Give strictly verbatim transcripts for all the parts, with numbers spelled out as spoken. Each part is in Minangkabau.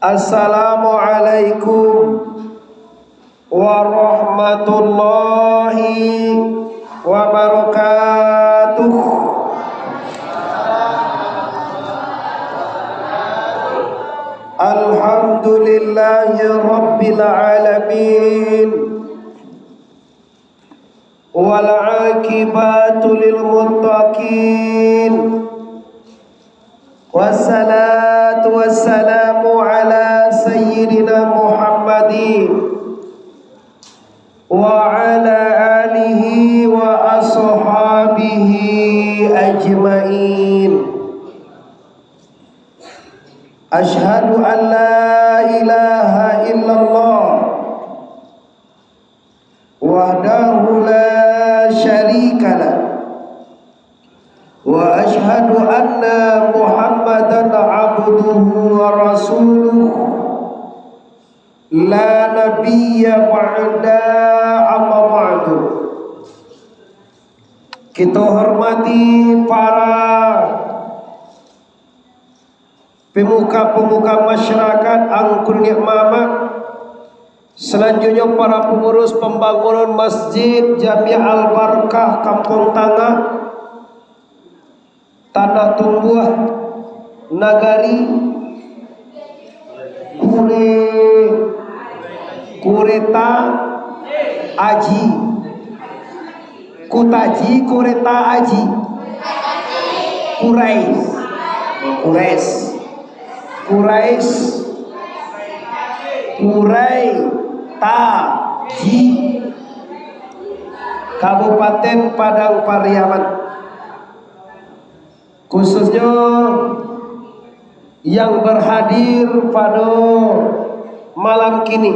Assalamualaikum warahmatullahi wabarakatuh. Alhamdulillahi rabbil alamin. Wal aqibatu lil muttaqin. Wassalatu wassalamu ala sayyidina Muhammadin wa ala alihi wa ashabihi ajmain. Asyhadu an la ilaha illallah wahdahu la syarikalah, wa asyhadu anna Muhammadan abduhu wa rasuluh, la nabiyya ba'da, amma ba'du. Kita hormati para pemuka-pemuka masyarakat Angku Niniak Mamak, salanjuiknyo para pangurus pambangunan Masjid Jamiah Al-Barkah Kampuang Tangah, Tanah Tumbuah, Nagari Kure-, Kureta Aji. Kutaji, Kureta Aji. Kurais. Kures. Kurais. Kurai. Taji. Kabupaten Padang Pariaman. Khususnyo yang berhadir pado malam kini.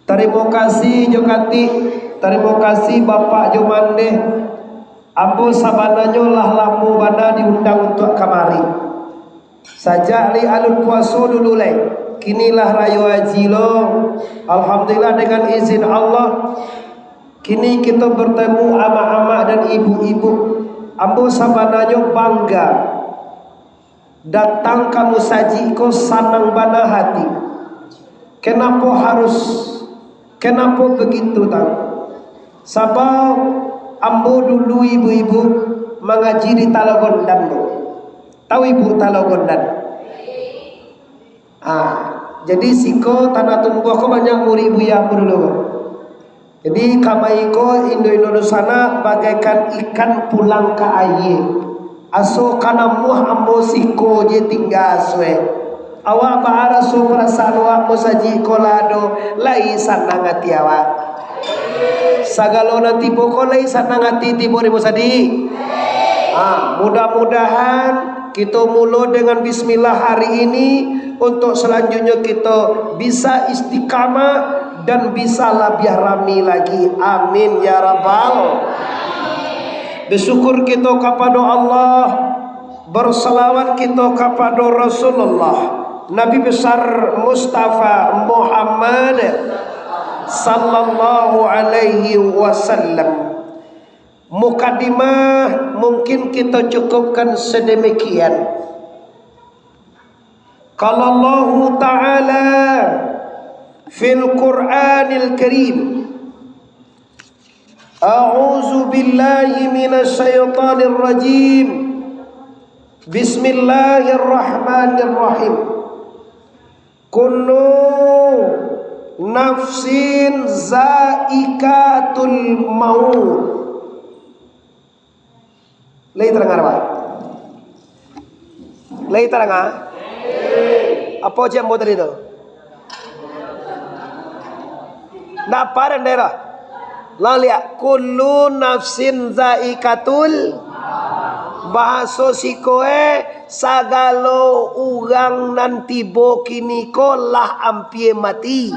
Tarimo kasih jo katik, tarimo kasih Bapak jo Mandeh. Ambo sabananyo lah lamo bana diundang untuak kamari. Sajak lai alun puaso dulu lai. Kini lah rayo aji lo. Alhamdulillah, dengan izin Allah, kini kito bertemu amak-amak dan ibu-ibu. Ambo sabananyo bangga. Datang ka musajik ko sanang bana hati. Kenapo harus, kenapo begitu tau? Sabab ambo dulu ibu-ibu mangaji di Talogondan tu. Tau ibu Talogondan? Ah, jadi siko Tanah Tumbuah ko banyak murid buya ambo dulu ko. Jadi, kama iko indo-indo dunsanak bagaikan ikan pulang ka aia. Aso ka namuah ambo siko je tingga suwe. Awak baa raso parasaan awak musajik ko lah ado, lai sanang ati awak. Sagalo nan tibo ko lai sanang ati tibo di musajik. Ah, mudah-mudahan kito mulo dengan bismillah hari ini, untuk salanjuiknyo kito bisa istiqamah dan bisa labiah rami lagi. Amin ya rabbal. Bersyukur kito kapado Allah, bersalawat kito kapado Rasulullah, Nabi besar Mustafa Muhammad sallallahu alaihi wasallam. Mukadimah mungkin kito cukupkan sadamikian. Qala Allahu Ta'ala fil Qur'anil Karim, A'udzu billahi minasy syaithanir rajim. Bismillahirrahmanirrahim. Kullu nafsin zaikatul maut. Lai tadanga, Pak? Lai tadanga? Apo cek ambo tadi tu? Ndak apa den daerah. Lah liak, kullu nafsin zaikatul, bahaso siko e, sagalo urang nan tibo kiniko lah ampia mati.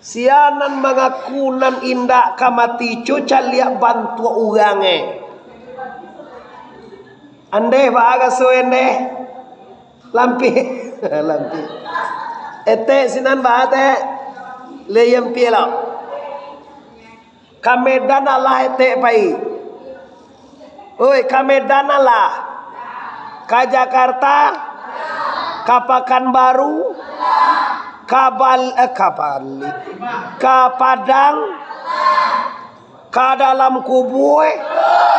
Sia nan mangaku nan indak ka mati, co caliak bantuak urang e. Andeh, baa raso e, Ndeh? Lampih. Lampih. Etek sinan baa, Tek? Lai ampia lo. Ka Medan alah etek pai. Oi, ka Medan alah. Ka Jakarta? Ka Pakanbaru? Ka Bal-, eh, ka Bali? Ka Padang? Ka dalam kubua?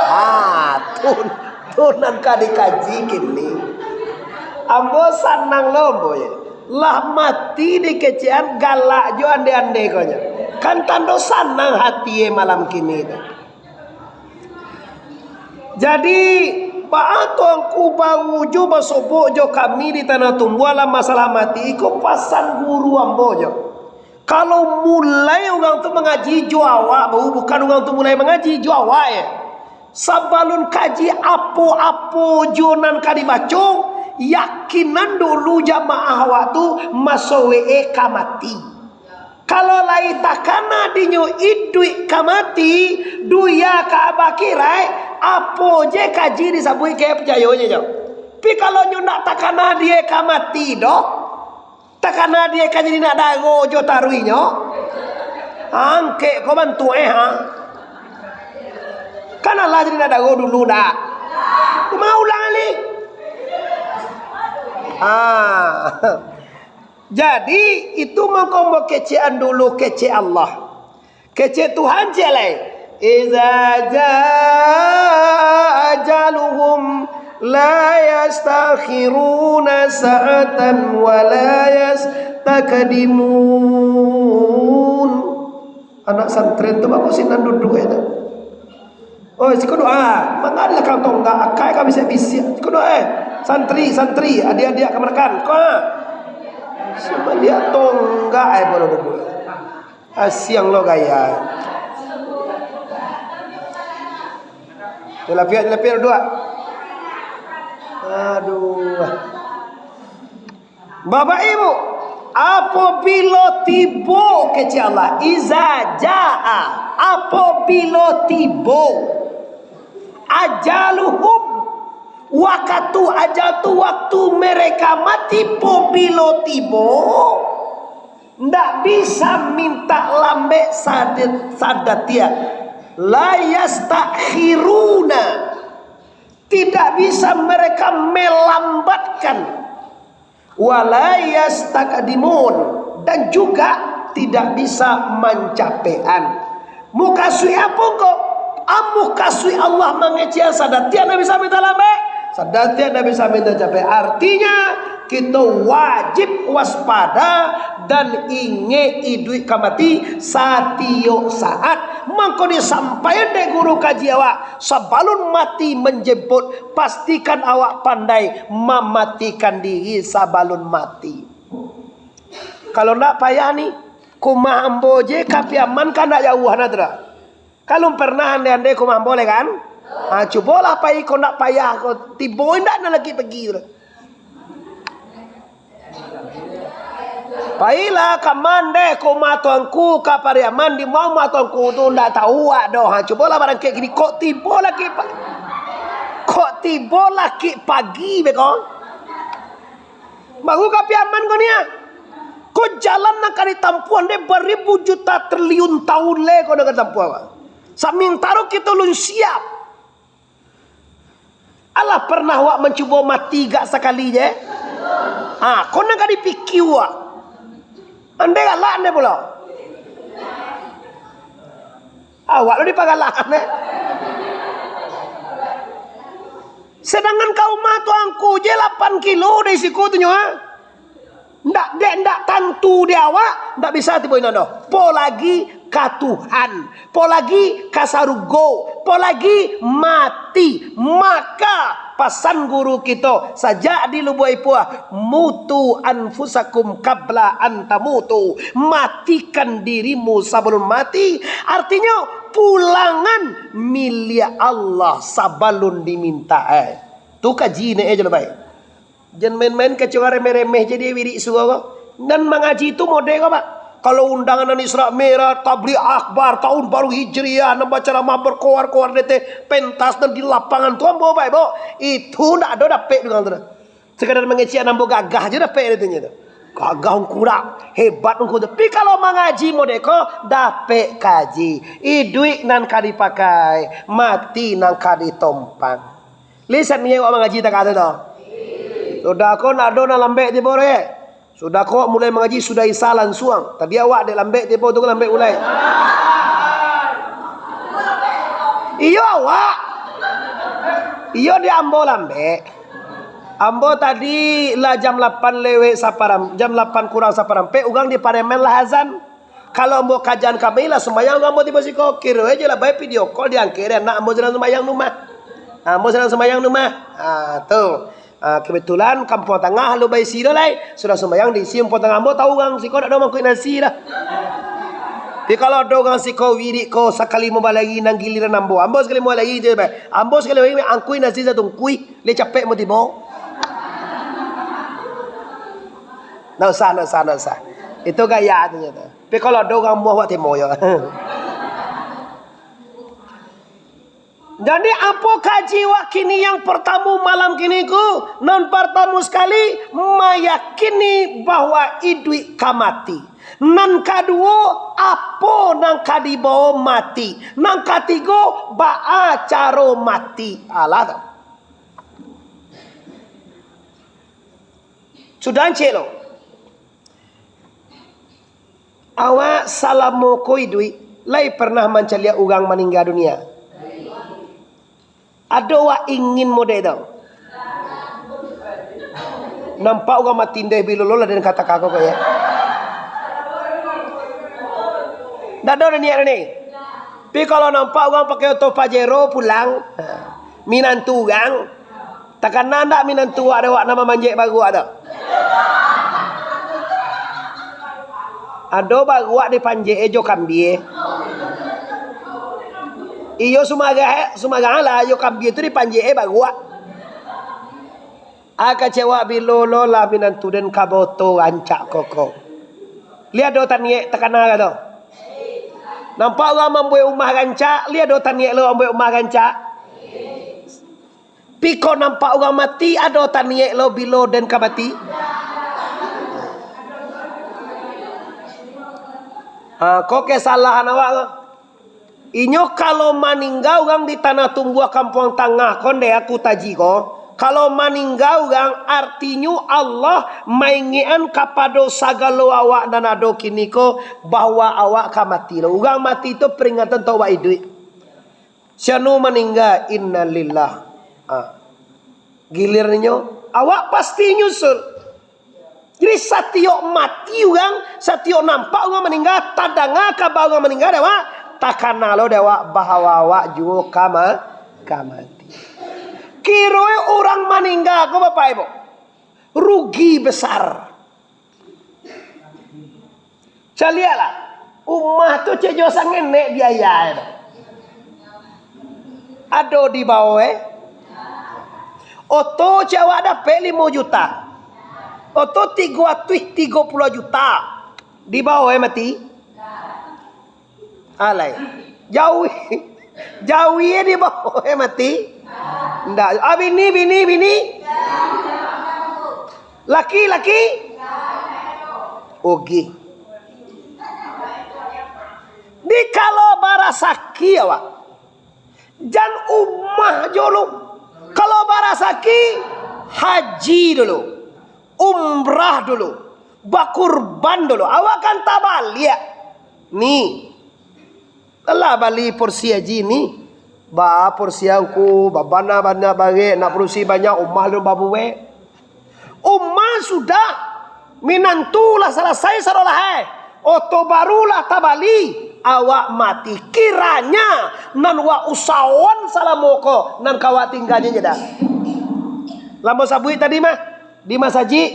Ah, tu, tu nan ka dikaji kini. Ambo sanang lo, ambo, yo. Lah mati dikecekan, galak jo ande-ande ko nyo. Kan tando sanang hati e malam kini tu. Jadi, baa Tuanku baru jo basobok jo kami di Tanah Tumbuah lah masalah mati, iko pasan guru ambo jo. Kalau mulai urang tu mangaji jo awak, baru bukan urang tu mulai mangaji jo awak, eh. Sabalun kaji apo-apo jo nan ka dibaco, yakinan dulu jamaah awak tu masowek ka mati. Kalau lai takana dinyo iduik ka mati, dunia ka bakiraik, apo je kaji disabuik ka picayo je jo. Tapi kalau nyo ndak takana dia ka mati doh, takana dia ka jadi nak daro jo taruihnyo, angkek ko bantuak eh, ha. Kan alah jadi nak daro dulu ndak? Mau ulang ni? Ah. Jadi, itu mangko ambo kecekan dulu, kecek Allah. Kecek Tuhan ciek lai. "Iza jaa ajaluhum la yastakhiruna sa'atan wa la yastaqdimun." Anak santren tu bagus sinan duduk aja tu. Oi, siko doa. Mangalah kau tonggak, akai kau bisiak-bisiak. Siko doa, eh. Santri, santri, adiak-adiak kamanakan. Kau, ah. Sabaliak tonggak, eh, bodoh duduk. Asiang lo gaya. Jalapiak, jalapiak duduk. Aduh. Bapak Ibu, apabilo tibo, kecek Allah, iza jaa, apabilo tibo, ajaluhum, wakatu ajal tu, waktu mereka mati, pabilo tibo, ndak bisa mintak lambek sadet-, sadatiak, la yastakhiruna, tidak bisa mereka melambatkan. Wala yastaqdimun, dan juga tidak bisa mancapekan. Mukasuik apo ko? Amu kasuik Allah mangecekan sadatiak ndak bisa mintak lambek, sadatiak ndak bisa mintak capek. Artinya, kito wajib waspada dan ingek iduik ka mati satiok saat. Mangko disampaian dek guru kaji awak, sabalun mati manjemput, pastikan awak pandai mamatikan diri sabalun mati. Kalau ndak payah ni, ka umah ambo je ka Piaman kan ndak jauah nah tu dah. Kalau pernah ande-ande ka umah ambo leh kan? Ha, cubolah pai ko ndak payah ko, tibo indak nak lagi pagi tu dah. Pailah ka mandeh ka umah tuanku, ka Pariaman, di ma umah tuanku tu, ndak tahu awak doh. Ha, cubolah barangkek kini, kok tibo lagi pa-, kok tibo lagi pagi beko. Baru ka Piaman ko ni ah. Ko jalan nan ka ditampuah ndeh baribu juta triliun taun leh ko nan ka ditampuah, Pak. Samantaro kito lun siap. Alah pernah awak mancubo mati gak sakali je? Ah, ko nan ka dipikia awak. Andai galak andai pulo. Awak lo dipagalakan, eh. Sedangkan ka umah tuanku je lapan kilo dari siko tu nyo, ah. Ndak, dek ndak tantu di awak, ndak bisa tibo ino doh. Po lagi ka Tuhan, po lagi ka sarugo, po lagi mati. Maka, pasan guru kito sajak di Lubuak Ipuah, "Mutu anfusakum qabla an tamutu." Matikan dirimu sabalun mati. Artinyo, pulangan milik Allah sabalun dimintak, eh. Tu kaji ne, eh, jo lah baik. Jan main-main kacuali remeh-remeh je di wirid surau ko. Nan mangaji tu model ko, Pak. Kalau undangan nan Isra Mi'raj, Tabligh Akbar, tahun baru Hijriah, nan bacaramah berkoar-koar di ateh pentas nan di lapangan tu ambo, Bapak Ibu. Itu ndak ado dapek dengan tu. Sekadar mangecek ambo gagah je dapek di tu nyo tu. Gagah ungkurak, hebat ungku tu. Tapi kalau mangaji model ko, dapek kaji. Iduik nan ka dipakai, mati nan ka ditompang. Lisan niyo awak mangaji takah tu doh. Sudah ko ndak ado nan lambek tibo doh. Sudah ko mulai mangaji, sudah Isya lansuang. Tadi awak dek lambek tibo tu, lambek mulai. Iyo awak. Iyo di ambo lambek. Ambo tadi lah jam lapan lewat saparam-, jam lapan kurang saparampek, urang di pareman lah azan. Kalau ambo kajan kami lah sumbayang, ambo tibo siko, kiro aja lah bae video call, diangkek dek anak ambo sadang sumbayang di rumah. Ah, ambo sadang sumbayang di rumah. Ah, tu. Ah, kebetulan kampuang tangah lo baisi doh lai. Sudah sumbayang diisi kampuang tangah, ambo tahu urang siko ndak ado mangkuik nasi dah. Tapi kalau ado urang siko wirik ko sakali mau balari nan giliran ambo, ambo sakali mau balari je bae. Ambo sakali balari angkuik nasi satungkuih, lai capek ambo tibo. Ndak usah, ndak usah, ndak usah. Itu gaya tu nyo tu. Tapi kalau ado urang muah, awak timo yo. Jadi, apo kaji wak kini yang partamo malam kini ko? Nan partamo sakali, mayakini bahwa iduik ka mati. Nan kaduo, apo nan ka dibawo mati. Nan katigo, baa caro mati. Alah tu. Sudah ancik lo. Awak salamo ko iduik, lai parnah mancaliak urang maningga dunia? Ado wak ingin model tu? Nampak urang mati ndeh bilo lo lah den katakan ko, ko, ya? Ndak ado niat ni. Tapi kalau nampak urang pakai oto Pajero pulang, ha, minantu urang, takana ndak minantu awak dek awak nan mamanjek baruak tu? Ado baruak dipanjek e jo kambie. Iyo, sumarah, sumarah lah, iyo kambie tu dipanjek e baruak. A kecewa bilo lo lah minantu den ka baoto rancak koko. Lai ado taniek takana ka tu? Nampak urang mambuek umah rancak, lai ado taniek lo mambuek umah rancak? Piko nampak urang mati, ado taniek lo bilo den ka mati? Ha, ko kesalahan awak ko. Inyo kalau maningga urang di Tanah Tumbuah Kampuang Tangah ko, ndeh aku taji ko, kalau maningga urang, artinyo Allah maingekan kapado sagalo awak nan ado kini ko, bahwa awak ka mati lo. Urang mati tu peringatan untuak awak iduik. Si anu maningga, innalillah. Ah. Giliran inyo, awak pasti nyusul. Jadi, satiok mati urang, satiok nampak urang maningga, tadanga kaba urang maningga dek awak, takana lo dek awak bahwa awak juo ka ma-, ka mati. Kiro e urang maningga ko, Bapak Ibu, rugi besar. Caliaklah, umah tu cek jo sangenek biaya tu. Ado di bawah, eh? Oto cek awak dapek limo juta. Oto tigo atuih tigo puluah juta. Di bawah, eh, mati. Alai. Jauh. Jauh ye di bawah, eh, mati. Ndak. Ah, bini, bini, bini. Laki, laki. Ogi. Di kalau barasaki awak. Jan umah jo lu. Kalau barasaki, haji dulu. Umrah dulu. Bakurban dulu. Awak kan tabaliak. Ni. Alah bali porsi haji ni. Ba porsi angku, babana-bana barek, nak porsi banyak, umah lu babuek. Umah sudah, minantu lah salasai sadolah, eh. Oto baru lah tabali, awak mati. Kiranya nan wak usahoan salamo ko, nan ka wak tingganyo je dah. Lamo sabuik tadi mah, di masajik.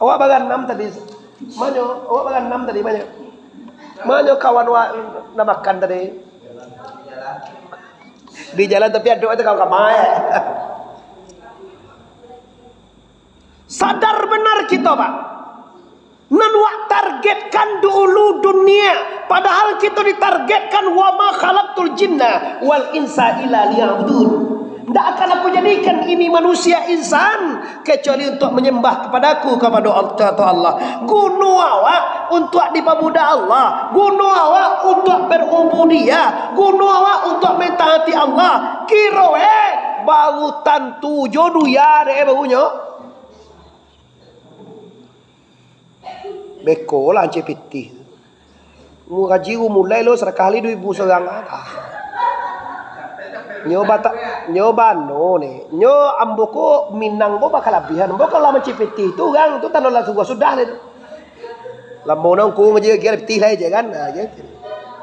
Awak baganam tadi. Manyo, awak baganam tadi, manyo. Manyo kawan awak nan makan tadi. Di jalan tapi aduk itu kawan kamai. Sadar benar kito, Pak. Nan wak targetkan dulu dunia, padahal kito ditargetkan wa ma khalaqtul jinna wal insa illa liya'budun. Ndak akan Aku jadikan ini manusia insan, kecuali untuk menyembah kepada-Ku, kepada Al-, kepada Allah. Guno awak untuak dipamudah Allah, guno awak untuak berubudiyah, guno awak untuak mentaati Allah. Kiro, eh, baru tantu jo duya dek, eh, barunyo. Beko lah Mancik Pitih. Ngaji mulai lo, sadakah lai duo ribu surang. Ah. Nyo bata-, nyo bano ni. Nyo ambo ko Minang ko bakalabihan. Ambo kalau Mancik Pitih tu urang tu tando lah sudah, sudah deh tu. Lamo nang ko ngaji, ngaji pitih lai je kan. Ha, gitu.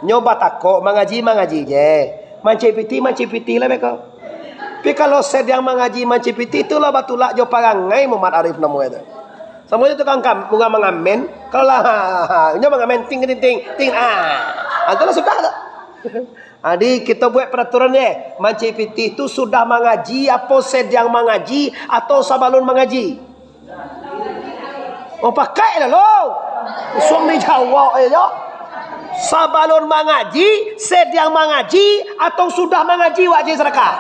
Nyo batakok mangaji, mangaji je. Mancik pitih, mancik pitih lah beko. Tapi kalau sadang mangaji mancik pitih tu lah batulak jo parangai Muhammad Arif namo itu. Samo jo tukang kam-, urang mangamen, kalau lah, ha, ha, ha, inyo mangamen ting ting ting ting, ah. Ah, tu lah sudah tu. Jadi, kita buat peraturan je. Mancik pitih tu sudah mangaji, apo sadang mangaji, atau sabalun mangaji? Oh, pakai lah lo. Suang dijawab aja. Sabalun mangaji, sadang mangaji, atau sudah mangaji, wajib sadakah?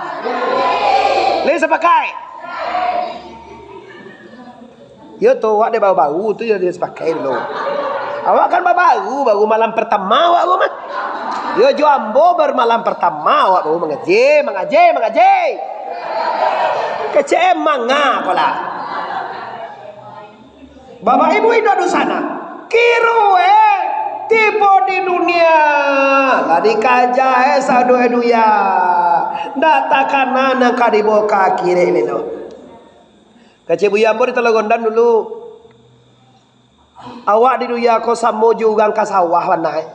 Lai sapakai? Yo tu, awak dek baru-baru tu, yo dek sapakai dulu. Awak kan baru, baru malam pertama awak ko mah. Yo jo ambo baru malam pertama awak baru mangaji, mangaji, mangaji. Kecek emang ah, ko lah. Bapak Ibu indak dunsanak, kiro eh, tibo di dunia, lah dikaja eh, sado eh duya. Ndak takana nan ka dibawa ka akhirat lai tu. Kecek buya ambo di Talogondan dulu. Awak di duya ko samo jo urang ka sawah bana eh.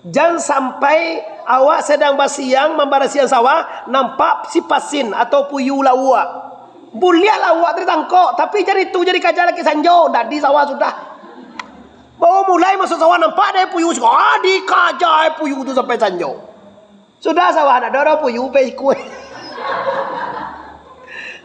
Jan sampai awak sadang basiang, mambarasiahan sawah, nampak si pasin atau puyuh lauak. Buliah lauak tu ditangkok, tapi jan itu jan dikaja lai sanjo, ndak di sawah sudah. Baru mulai masuak sawah, nampak dek puyuh, ah, dikaja puyuh tu sampai sanjo. Sudah sawah ndak ado, ado puyuh, pe ikua.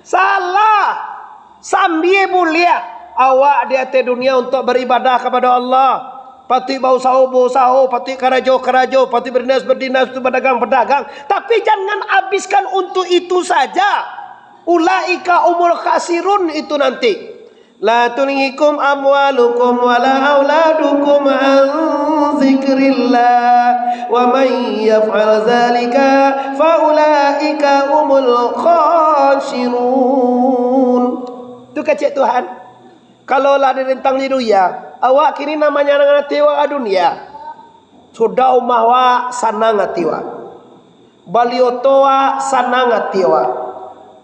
Salah. Sambia buliah awak di ateh dunia untuak baribadah kapado Allah. Patuik bausaho, bausaho, patuik karajo, karajo, patuik berdinas, berdinas, patuik badagang, badagang. Tapi jangan abihkan untuk itu saja. Ulaika humul khasirun itu nanti. La tulhikum amwalukum wala auladukum an zikrillah, wa man yaf'al zalika fa ulaika humul khasirun. Tu kecek Tuhan. Kalau lah dirintang di dunia, awak kini namanya dengan ati awak dunia. Sudah umah awak, sanang ati awak. Bali oto awak, sanang ati awak.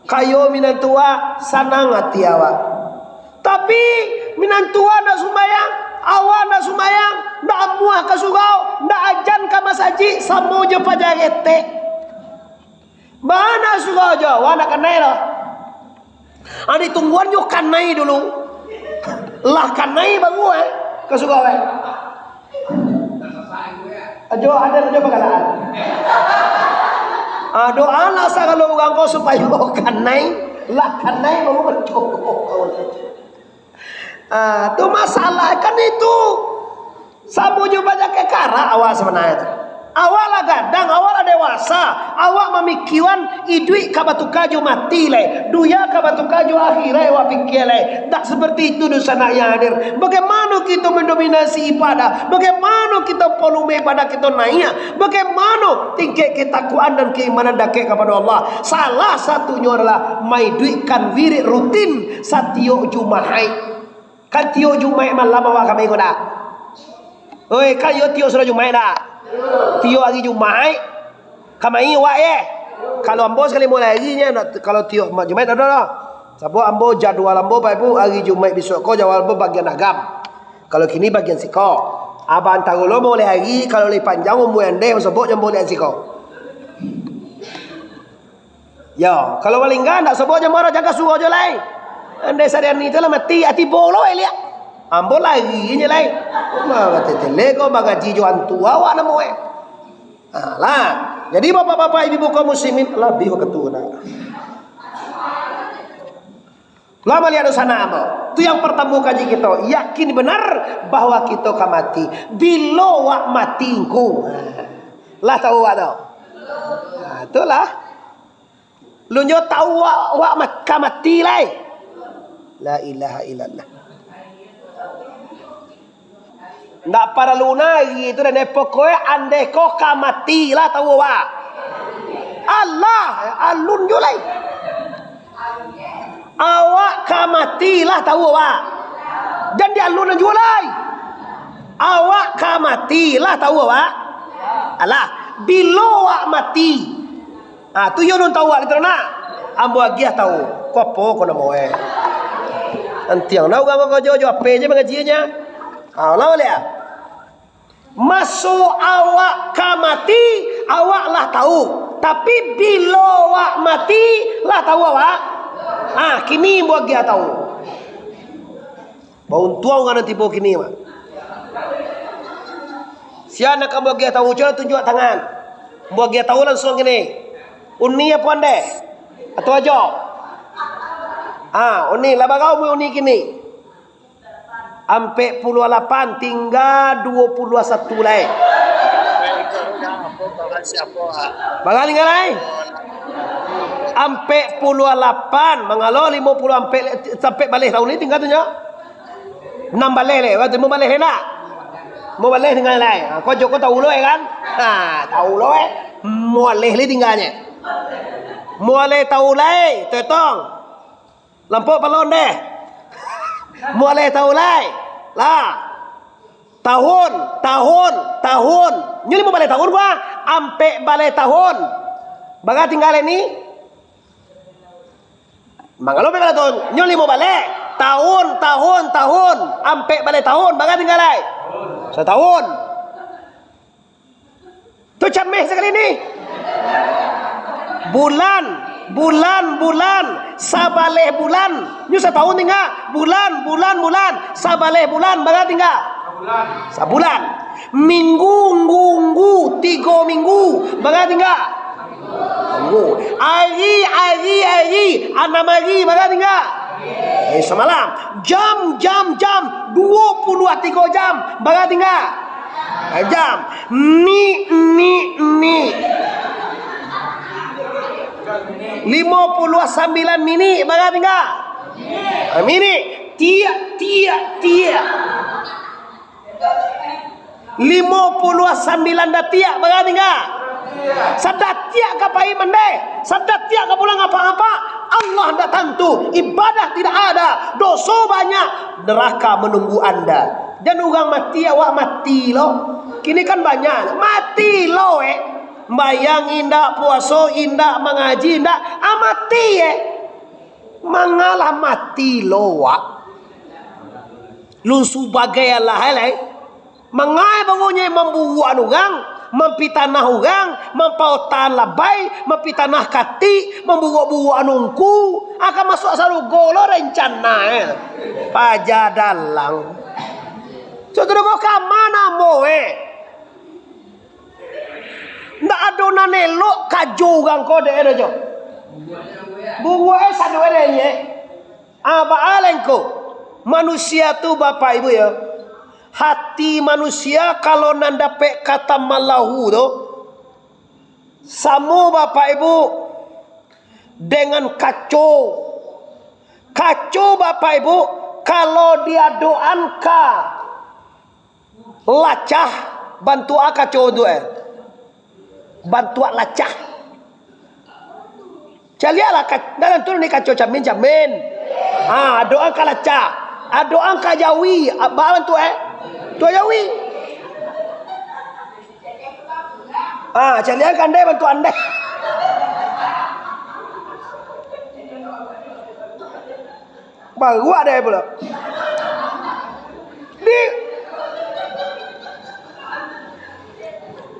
Kayo minantu awak, sanang ati awak. Tapi, minantu awak ndak sumbayang, awak ndak sumbayang, ndak amuah ka surau, ndak ajan ka masajik, samo jo paja ketek. Bana surau jo, awak ndak kanai doh. Adi tungguan jo kanai dulu. Lah kanai baru, eh, ka surau, eh. Ajo ada ajo pagalaan. Ah, doa lah sagalo urang ko supayo kanai, lah kanai baru mancoba. Ah, tu masalah kan itu. Samo jo banyak kekarak awak sabananyo tu. Awak lah gadang, awak lah dewasa, awak mamikian iduik ka batuka jo mati lai, dunia ka batuka jo akhirat awak pikia lai. Ndak seperti itu dunsanak yang hadir. Bagaimana kita mendominasi ibadah? Bagaimana kita volume ibadah kita naik? Bagaimana tingkat ketakwaan dan keimanan dakek kepada Allah? Salah satunyo adalah maiduikkan wirid rutin satiok Jumaik. Kan tiok Jumaik malam awak kamari ko dak? Oi, kan iyo tiok sudah Jumaik dak? Tiok hari Jumaik kamari awak ye. Kalau ambo sakali mulai hari nyo, nak, kalau tiok ma-, Jumaik dak ado doh. Sabab ambo jadwal ambo Bapak Ibu hari Jumaik bisuak ko jadwal ambo bagian agam. Kalau kini bagian siko. Abah antaro lo mulai hari kalau lai panjang umua andeh sabab jo ambo lai siko. Yo, kalau malingga ndak sobok jo maro, jan ka surau jo lai. Andai sarian itu lah mati, ati bolo liak. Ambo lari je lai. Ma, mati tele ko bagaji jo antu awak namo eh. Ha, lah. Jadi bapak-bapak, ibu-ibu kaum muslimin, labiah waktu nak. Lah malihat dosa nak ambo. Tu yang pertama kaji kita, yakin benar bahwa kita ka mati. Bilo wak mati engku. Ha. Lah tahu wak tu. Ha, itulah. Alun jo tahu awak, awak ma-, ka mati lai. La ilaha illallah. Ndak paralu nari tu, dan pokoknyo andai ko ka mati lah tahu awak. Alah, alun jo lai. Awak ka mati lah tahu awak. Jan dialunan juo lai. Awak ka mati lah tahu awak. Alah, bilo awak mati. Ah, tu iyo nan tahu awak gitu nak. Ambo agiah tahu. Ko apo ko namo eh. Antiang nah urang ko jo, jo ape je mangajinya. Ah, ulang baliak ah. Maso awak ka mati, awak lah tahu. Tapi bilo awak mati, lah tahu awak. Ah, kini ambo agiah tahu. Bauntuang urang nan tibo kini mah. Sia nan ka ambo agiah tahu, cubo tunjuak tangan. Ambo agiah tahu langsuang kini. Uni apo andeh? Atau ajo? Ah, uni, lah bara umua uni kini? Ampek puluah lapan, tingga duo puluah satu lai. Bara tingga lai? Ampek puluah lapan, mangalo limo puluah ampek, sampai baleh taun ni tingga tu nyo. Anam baleh lai, wakatu mau baleh lai nak? Mau baleh tingga lai. Ha, ko Joko tahu lo eh kan? Ha, tahu lo eh. Mau baleh lai tingganyo. Mau baleh tahu lai, tetong. Lampok palon deh. Mualeh tahu lai. Lah. Tahun, tahun, tahun. Nyo limo baleh tahun, bah? Ampek baleh tahun. Bara tingga lai ni? Mangalo ampek baleh tahun? Nyo limo baleh. Tahun, tahun, tahun. Ampek baleh tahun. Bara tingga lai? Satahun. Tu cameh sakali ni. Bulan, bulan, bulan, sabaleh bulan. Nyo satahun tingga. Bulan, bulan, bulan, sabaleh bulan, bara tingga? Sabulan. Minggu, nggu, nggu, tigo minggu, bara tingga? Minggu. Ari, ari, ari, anam ari, bara tingga? Eh, samalam. Jam, jam, jam, duo puluah tigo jam, bara tingga? Jam. Ni, ni, ni. Limo puluah sambilan minik, bara tingga? Ah, minik. Tiak, tiak, tiak. Limo puluah sambilan datiak, bara tingga? Sadatiak ka pai mandeh, sadatiak ka pulang apak-apak, Allah ndak tantu, ibadah tidak ada, doso banyak, neraka menunggu anda. Jan urang mati, awak mati lo. Kini kan banyak, mati lo eh. Bayang indak, puaso indak, mangaji indak, ah mati eh. Mangalah mati lo wak. Lun subagai alah eh lai. Mangai baronyo mamburuakan urang, mampitanah urang, mampaotaan labai, mampitanah katik, mamburuak-buruakan ungku, akan masuak sarugo lo rencana eh. Paja dalang. Sudah ko kama namo eh? Ndak ado nan elok kajo urang ko dek e doh jo. Buruak e saduo e dek e. Ah, baa lai ko? Manusia tu, Bapak Ibu, yo. Hati manusia kalau nan dapek kata malahu tu, samo, Bapak Ibu, dengan kaco. Kaco, Bapak Ibu, kalau diadokan ka lacah, bantuak a kaco tu, eh? Bantuak lacah. Caliaklah ka-, dalam tu ni kaco camin-camin. Ha, adokan ka lacah. Adokan ka jawi. A, baa bantuak, eh? Tu jawi. Ha, caliak ka andai bantuak andai. Baruak dai pulo. Di,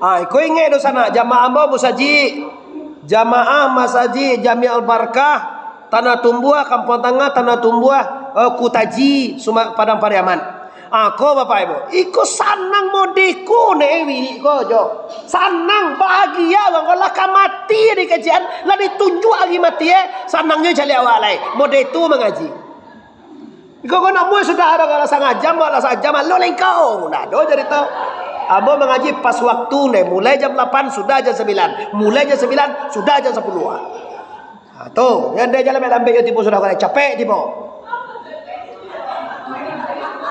ah, iko ingek doh sanak, jamaah ambo musajik, jamaah masajik Jami Al-Barkah, Tanah Tumbuah, Kampuang Tangah, Tanah Tumbuah, eh, Kutaji, Suma-, Padang Pariaman. Ah, ko Bapak Ibu, iko sanang mode ko nek wirik ko jo. Sanang, bahagia urang ko lah ka mati di kajian, lah ditunjuak ari mati eh. Sanangnyo caliak awak lai. Mode tu mangaji. Iko ko nak muai sudah ado lah sangajam, lah sangajam, lo lengkau. Ndak ado carito. Ambo mangaji pas waktu ne, mulai jam lapan sudah jam sambilan. Mulai jam sambilan sudah jam sapuluah. Ha, tu, jan dek jan lambek-lambek jo tibo sudah, kalau capek tibo.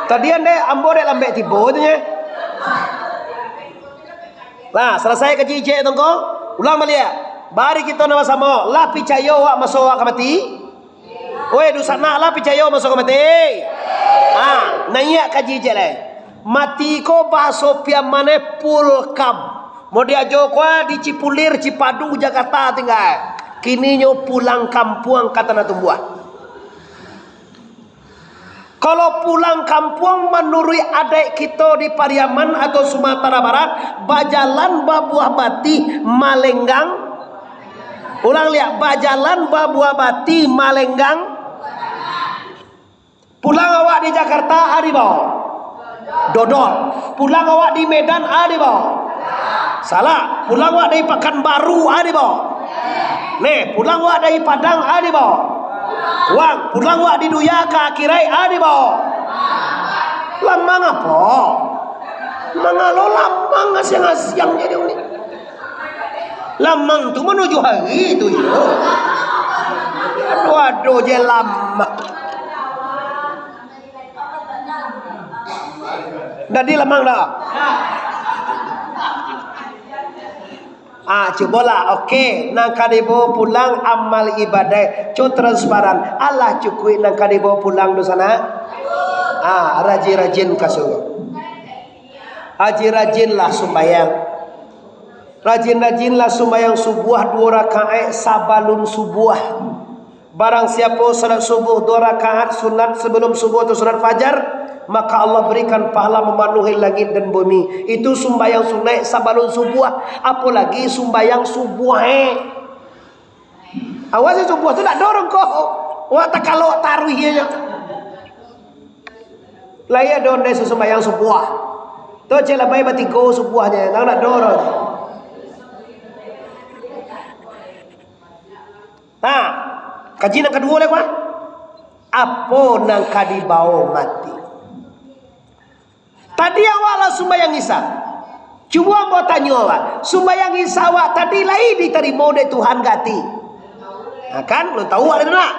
Tadi jan dek ambo dek lambek tibo tu nyo. Nah, salasai kaji ijek tu ko, ulang baliak. Bari kito nan basamo, lah picayo awak maso awak ka mati? Oi, dunsanak, lah picayo maso ka mati? Ha, naiak kaji ijek lai. Mati ko bahaso Piaman e pulkam. Mau diajo ko di Cipulir, Cipadu, Jakarta tingga. Kininyo pulang kampuang ka Tanah Tumbuah. Kalau pulang kampuang manuruik adaik kito di Pariaman atau Sumatera Barat, bajalan babuah batih malenggang. Ulang liak, bajalan babuah batih malenggang. Pulang awak di Jakarta, a dibaok? Dodol. Pulang awak di Medan, a dibaok? Salah. Pulang awak dari Pakanbaru, a dibaok? Neh, pulang awak dari Padang, a dibaok? Uang. Pulang awak di dunia ka akhirat, a dibaok? Lamang apo? Mangalo lamang asiang-asiang jadi unik. Lamang tu manuju hari tu, yo. Ado-ado je lamang. Jadi lamang dah. Ah, cubolah. Oke, nan ka dibawa pulang amal ibadah. Co transparan. Alah cukuik nan ka dibawa pulang tu sana. Ah, rajin-rajin ka surau. Rajin-rajinlah sumbayang. Rajin-rajinlah sumbayang subuah duo rakaat sabalun subuah. Barang siapo salat subuh duo rakaat sunat sabalun subuh atau sunat fajar, maka Allah barikan pahala mamanuhi langik dan bumi. Itu sumbayang sunat sabalun subuah, apolagi sumbayang subuah, eh. Awas subuah tu ndak dorong ko. Wak takalok taruih je. Lai ado ondeh sumbayang subuah. Tu cek labai batigo subuahnyo, nang nak dorong. Nah, kaji nan kaduo lai, Pak. Apo nan ka dibawo mati? Tadi awak lah sumbayang Isya. Cubo ambo tanyo awak, sumbayang Isya awak tadi lai ditarimo dek Tuhan gati? Nah, kan? Lun tahu awak lai tu nak?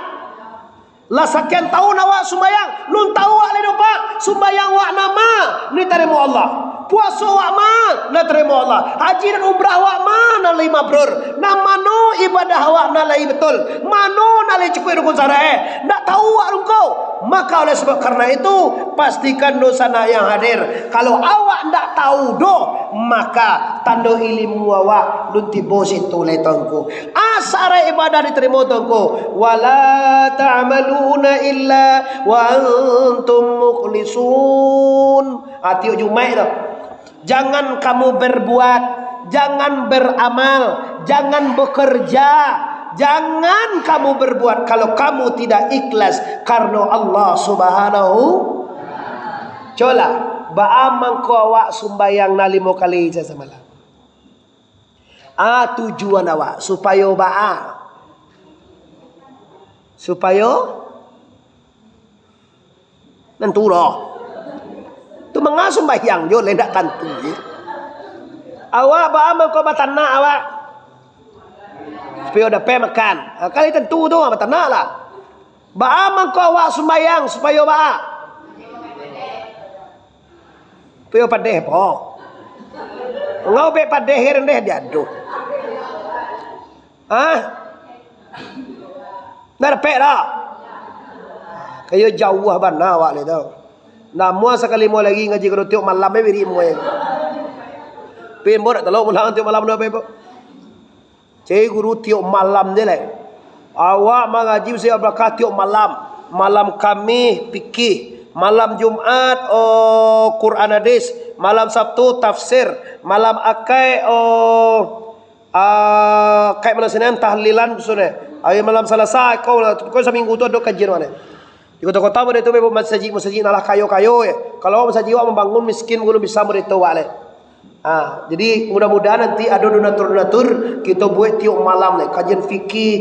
Lah sakian tahun awak sumbayang, lun tahu awak lai tu, Pak? Sumbayang awak nan ma nan ditarimo Allah? Puaso awak ma nan ditarimo Allah? Haji dan umrah awak ma nan lai mabrur? Nan mano ibadah awak nan lai betul? Mano nan lai cukuik rukun syarat, eh? Ndak tahu awak rungko. Maka oleh sebab karena itu, pastikan dunsanak yang hadir. Kalau awak ndak tahu doh, maka tando ilimu awak lun tibo situ lai, Tuangku. Asa ibadah ditarimo, Tuangku. "Wala ta'maluna illa wa antum mukhlisun." Ah, tiok Jumaik tu. Jangan kamu berbuat, jangan beramal, jangan bekerja, jangan kamu berbuat kalau kamu tidak ikhlas karena Allah Subhanahu. Colah, baa mangko awak sumbayang nan limo kali samalam? Ah, tujuan awak supayo baa? Supayo Tantu doh. Tu manga sumbayang jo lai ndak tantu, ye. Awak baa mangko batanak awak? Supayo dapek makan. Ha, kan tantu tu, batanak lah. Baa mangko awak sumbayang, supayo baa? Supayo padeh po. Ngau bek padeh rendeh diaduh. Hah? Ndak dapek dah. Kayo jauah bana awak lai tu. Namuah sakali mo lagi ngaji ka Guru tiok malam, eh, biri muai. Pimbo dak talok pulang tiok malam dah, Pimbo. Cari Guru tiok malam je lai. Awak mangaji Ustaz Abrakah tiok malam. Malam Kamih fikih, malam Jumaat, oh, Quran hadis, malam Sabtu tafsir, malam Akai, oh, Ah, kayak mana sinan tahlilan sudah. Ayo malam Salasa, kau lah, kau saminggu tu ado kajian mana? Di kota-kota model tu, masajik-masajik nan lah kayo-kayo, eh. Kalau masajik awak mambangun, miskin, belum bisa model tu awak, leh. Ah, jadi mudah-mudahan nanti ado donatur-donatur, kita buat tiok malam, leh. Kajian fikih,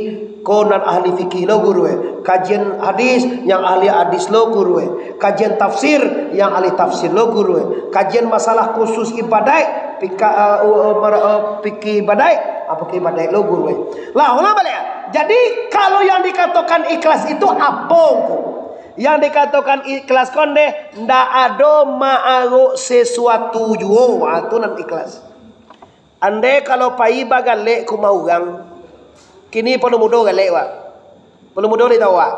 ko nan ahli fikih lo guru, eh. Kajian hadis, yang ahli hadis lo guru, eh. Kajian tafsir, yang ahli tafsir lo guru, eh. Kajian masalah khusus ibadat, pika-, eh, eh, eh, fikih ibadat, apa ke ibadat lo guru, eh. Lah, ulang balik, ah. Jadi, kalau yang dikatokan ikhlas itu apo ko? Yang dikatokan ikhlas ko ndeh, ndak ado maarok sesuatu juo. Ha, tu nan ikhlas. Andai kalau pai bagalek ka rumah urang, kini Palo Mudo galek, wak. Palo Mudo lai tau, wak?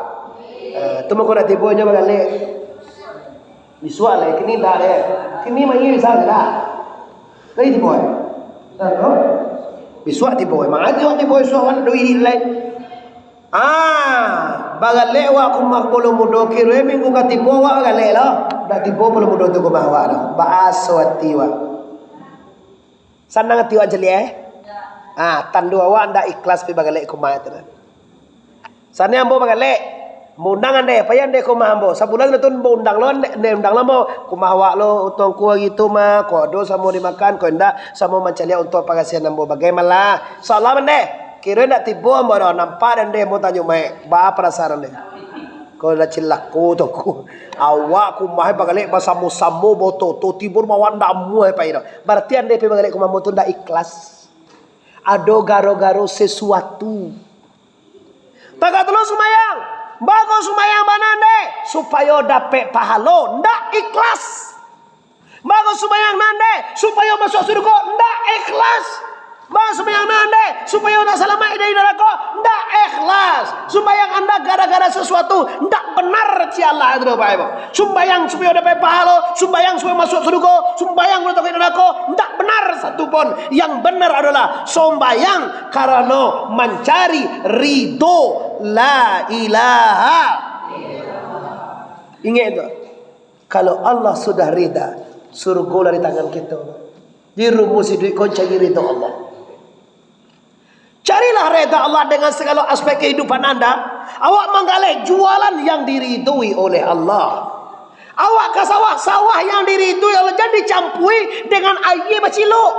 Ha, tu mako ndak tibo nyo bagalek. Bisuak lai, kini ndak lai. Kini main bisa lah. Tadi tibo, eh? Nah, no? Bisuak tibo, eh. Mangaji wak tibo, bisuak wak ndak duit lai. Ah, bagalek wak ka rumah Palo Mudo, kiro minggu ka tibo wak bagalek lo. Ndak tibo Palo Mudo tu ka rumah wak lo. Baaso ati wak. Sanang ati wak caliak, eh? Ah, tando awak ndak ikhlas pai bagalek ka rumah tu. Sani ambo bagalek, ambo undang andeh, pai andeh ka rumah ambo. Sabulan tu ambo undang lo, andeh, andeh undang lo ambo. Ka rumah awak lo, tuangku hari tu mah, kok ado samo dimakan, kok indak, samo mancaliak untuak parasian ambo. Bagai malah. Salam andeh, kiro indak tibo ambo doh, nampak dek andeh ambo tanyo maek. Ba parasaan andeh. Kok lah cilako tuangku. Awak ka rumah bagalek basamo-samo, baoto-oto, tibo rumah awak ndak amuah pai doh. Berarti andeh pai bagalek ka rumah ambo tu ndak ikhlas. Ado garo-garo sesuatu. Tagak tu lo sumbayang. Bagus sumbayang bana ndeh, supayo dapek pahalo, ndak ikhlas. Bagus sumbayang nan ndeh, supayo masuak surgo, ndak ikhlas. Bagus sumbayang nan ndeh, supayo nak salamaik dari narako, ndak ikhlas. Sumbayang anda gara-gara sesuatu, ndak benar, ci Allah tu, Bapak Ibu. Sumbayang supayo dapek pahalo, sumbayang supayo masuak surgo, sumbayang untuak dari narako, ndak benar satu pun. Yang benar adalah sumbayang karano mancari ridho. La ilaha. Ingat tu, kalau Allah sudah rida, surgo lah di tangan kito. Di rumus iduik ko cari rida Allah. Carilah rida Allah dengan segala aspek kehidupan anda. Awak manggaleh jualan yang diridoi oleh Allah. Awak ka sawah, sawah yang diridoi Allah, jan dicampui dengan aia bacilok.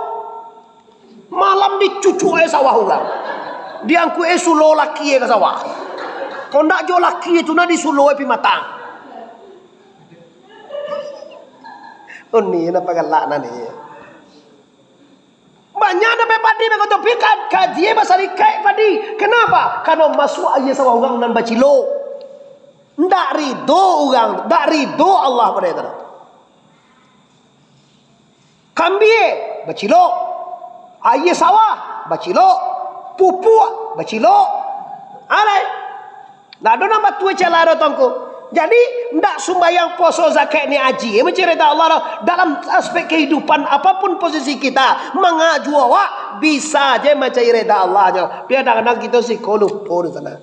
Malam dicucuk ai sawah urang. Diangkuik ai sulo laki ai ka sawah. Kok ndak jo laki tu nah disulo ai pi matang. Oh ni napa galak nah ni. Banyak dapek padi bagoto pi ka-, kaji ai basarikaik padi. Kenapa? Karano masuak aia sawah urang nan bacilok. Ndak ridho urang, ndak ridho Allah pado itu. Kambie, bacilok. Aia sawah, bacilok. Pupuak, bacilok. Alai. Ndak ado nan batua cala do tongko. Jadi, ndak sumbayang, puaso, zakat, ni aji mancari rida Allah do. Dalam aspek kehidupan, apapun posisi kita, mangajua awak, bisa je mancari rida Allah nyo. Tapi kadang-kadang kito siko lupo di sana.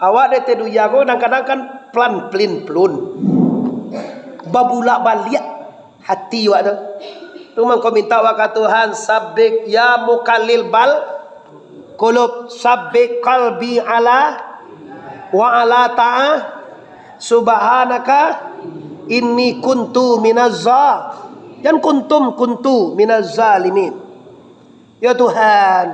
Awak dek teh dunia ko kadang-kadang kan plan plin plun. Babulak baliak hati awak tu. Tu mangko minta awak ka Tuhan, sabik ya mukallibal qulub, sabik qalbi ala wa ala ta'a subhanaka inni kuntu minaz za-, jan kuntum, kuntu minaz zalimin. Ya Tuhan,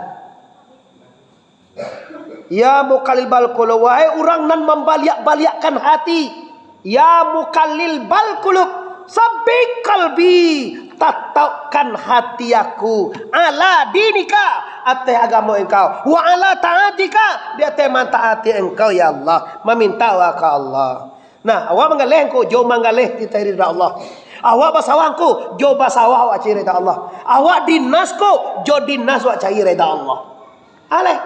Ya muqallibal qulub, wahai urang nan mambaliak-baliakkan hati. Ya muqallibal qulub, sabbit qalbi, tataukkan hati aku, ala dinika, ateh agamo Engkau, wa ala taatika, di ateh mantaati Engkau, ya Allah. Maminta wa ka Allah. Nah, awak manggaleh ko, jo manggaleh cari rida Allah. Awak basawah ko, jo basawah awak cari rida Allah. Awak dinas ko, jo dinas awak cari rida Allah. Aleh.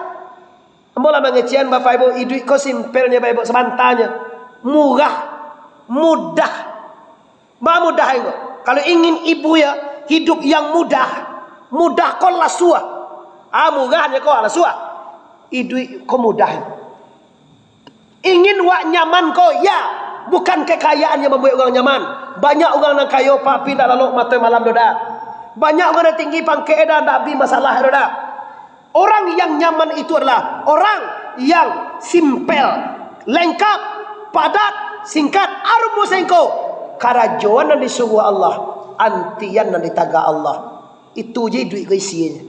Ambo lah mangecekan, Bapak Ibu, iduik ko simpelnyo, Bapak Ibu, sabantanyo. Murah, mudah. Ba mudah ko. Kalau ingin ibu ya, hidup yang mudah. Mudah ko lasuah. Ah, murahnyo ko lasuah. Iduik ko mudah. Ingin wak nyaman ko, ya. Bukan kekayaan yang mambuek urang nyaman. Banyak urang nan kayo, tapi ndak lalok mato malam doh, dah. Banyak urang nan tinggi pangkek, dah, ndak bi masalah doh, dah. Orang yang nyaman itu adalah orang yang simpel, lengkap, padat, singkat, arumusengko. Karajoan nan disuruah Allah, antian nan ditagah Allah. Itu je iduik ko isinyo.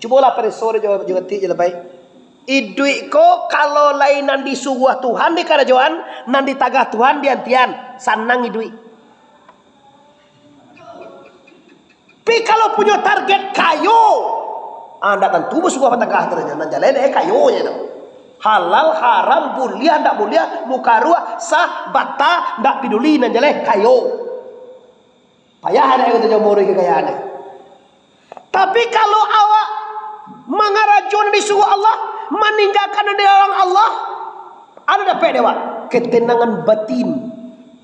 Cubolah pareso dek jo, jo atik je lah, pai. Iduik ko kalau lai nan disuruah Tuhan di karajoan, nan ditagah Tuhan di antian, sanang iduik. Tapi kalau punyo target kayo, Ah, ndak tantu basuo patangah tu, nan jaleh dek kayo je tu. Halal, haram, buliah, ndak buliah, mukaruah, sah, bata, ndak peduli, nan jaleh kayo. Payah ado yang tu jomblo dari kekayaan ni. Tapi kalau awak mangarajo nan disuruah Allah, maninggakan nan dilarang Allah, ado dapek dek awak ketenangan batin,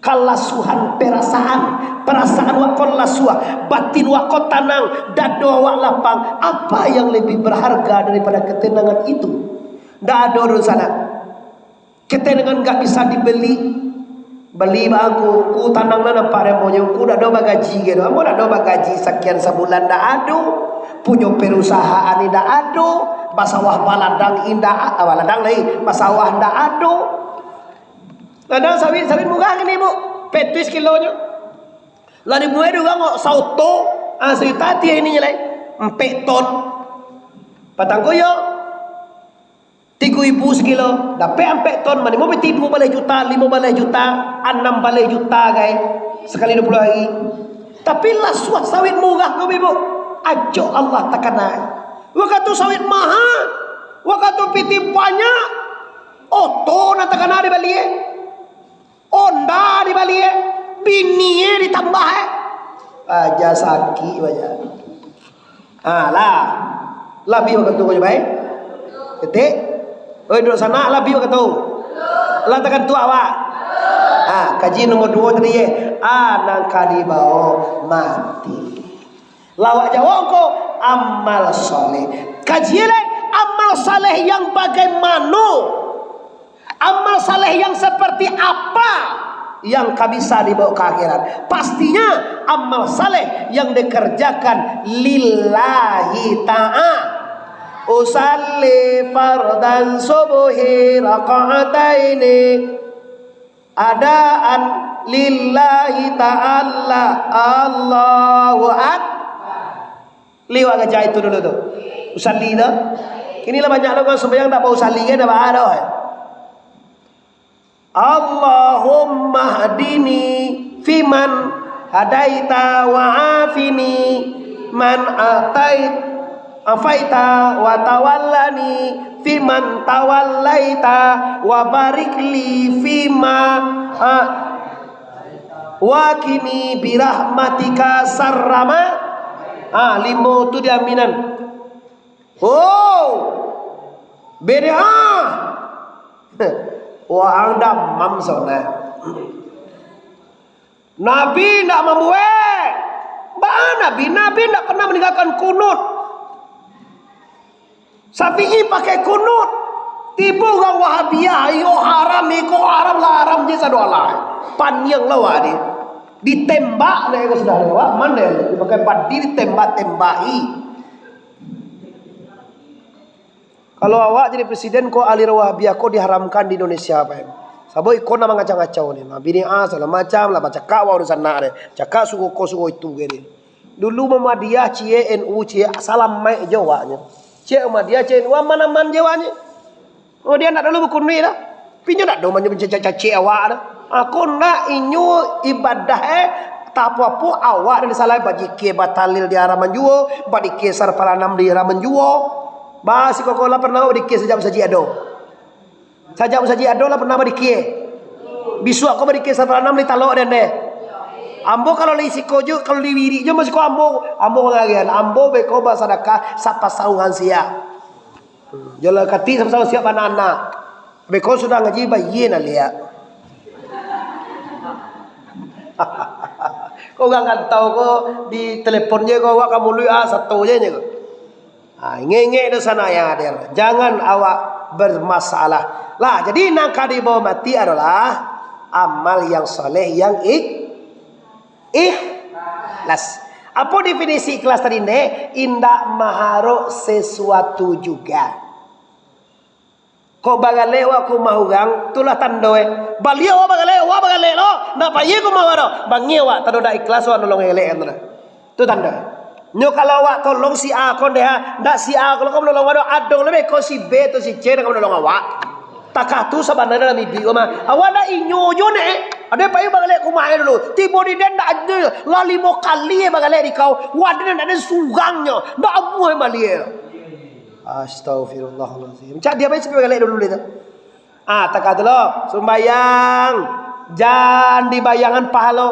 kalasuhan perasaan, perasaan awak ko lasuah, batin awak ko tanang, dado awak lapang. Apa yang lebih berharga daripada ketenangan itu? Ndak ado doh sanak. Ketenangan ndak bisa dibeli. Bali baa, Ngku, Ngku tanang lah nampak dek ambo nyo, Ngku dak ado bagaji gitu. Ambo dak ado bagaji sakian sabulan, dak ado. Punyo perusahaan indak ado, basawah baladang indak, ah, baladang lai, basawah ndak ado. Ladang sawit, sawit murah kini, Bu. Petuih kilonyo. Lah dibuek dek urang kok saoto, ah, sajuta tiah iko lai. Ampek ton. Patang ko iyo. Tigo ribu sakilo, dapek ampek ton, manimo piti duo baleh juta, limo baleh juta, anam baleh juta, gai, sakali duo puluah ari. Tapi lasuah sawit murah ko, Ibu, acok Allah takana. Wakatu sawit maha, wakatu piti banyak, oto nan takana dibali, eh. Onda dibali, eh. Bini, eh, ditambah, eh. Aja sakik, aja. Ah, lah. Labiah wakatu ko jo, bae. Ketek. Oi, duduak sanak, labiah wakatu. Lah takantuak awak. Ah, kaji nomor duo tadi, eh. Ah, nan ka dibao mati. Lah awak jawab ko, amal saleh. Kaji lai, amal saleh yang bagaimano? Amal saleh yang seperti apa yang ka bisa dibawa ka akhirat? Pastinya amal saleh yang dikerjakan lillahi ta'ala. Usalli fardan subhi raka'ataini adaan lillahi ta'ala. Allahu Akbar. Liwat ka jahit tu dulu tu. Usalli tu. Kini lah banyak lo urang sumbayang dak bausalli kan, dak baa doh. Allahumma hdini fiman hadaita wa afini man atait, afaita wa tawallani fiman tawallaita wa barik li fima, ah, wa qini birahmatika sarrama. Ah, limo tu diaminan. Oh, bid'ah. Wah, ang damam sanak. Nabi ndak mambuek. Baa Nabi? Nabi ndak pernah maninggakan kunut. Syafi'i pakai kunut. Tibo urang Wahabiah, iyo haram, iko haram, lah haram je sado alah. Paniang lah wak di. Ditembak dek ko sudah lewat, mano dipakai padi ditembak-tembaki. Kalau awak jadi presiden ko, aliran Wahabiah ko diharamkan di Indonesia, Pak. Sabab iko nan mangacau-ngacau ni. Nah, bid'ah sagalo macam lah, bacakak awak urang sanak deh. Cakak suruh ko, suruh itu, gini. Dulu Muhammadiyah, ciek, N U, ciek, salamaik jo awaknyo. Ciek Muhammadiyah, ciek N U, aman-aman je awaknyo. Oh, dia ndak dulu bakunuik dah. Tapi inyo ndak doh manyo mancacek-cacek awak dah. Aku nak inyo ibadah, eh, tak apo-apo awak dari salah bajikia, batalil di haraman juo, badikir sarpalanam di haraman juo. Bah, si Kokola pernah badikir sajak masajik ado. Sajak masajik ado lah pernah badikir. Bisuak ko badikir sarpalanam di talok den deh. Ambo kalau di siko jo, kalau di wirik jo masih ko ambo, ambo ngarian, ambo beko basadakah sapasang hansia. Jalan kati sama-sama siap anak-anak. Beko sudah ngaji, bayie nah liak. Ko urang rantau ko, di telepon je ko, awak ka muluik, ah, sato je nyo ko. Ah, ingek-ingek doh sanak yang hadir. Jangan awak bermasalah. Lah, jadi nan ka dibawa mati adalah amal yang saleh, yang ik-, ikhlas. Apo definisi ikhlas tadi, Ndek? Indak maharok sesuatu juga. Kok bagalek wak ka umah urang, tu lah tando, eh. Baliak wak bagalek, wak bagalek lo, ndak pai ka umah wak doh. Bangih wak, tando dak ikhlas wak nolong elek tu doh. Tu tando. Nyo kalau awak tolong si A ko ndeh, ndak si A ko lo ka manolong awak doh, ado lo beko si B atau si C nan ka manolong awak. Takah tu sabananyo dalam iduik ko mah. Awak ndak inyo jo neh. Ado pai bagalek ka umah e dulu. Tibo di den ndak ado, lah limo kali bagalek di kau. Wak den ndak ado surang nyo. Ndak amuah baliak. Astagfirullahalazim. Cak dia bae sampai galak dulu dia tu. Ah, takah tu lo. Sumbayang. Jan dibayangan pahalo.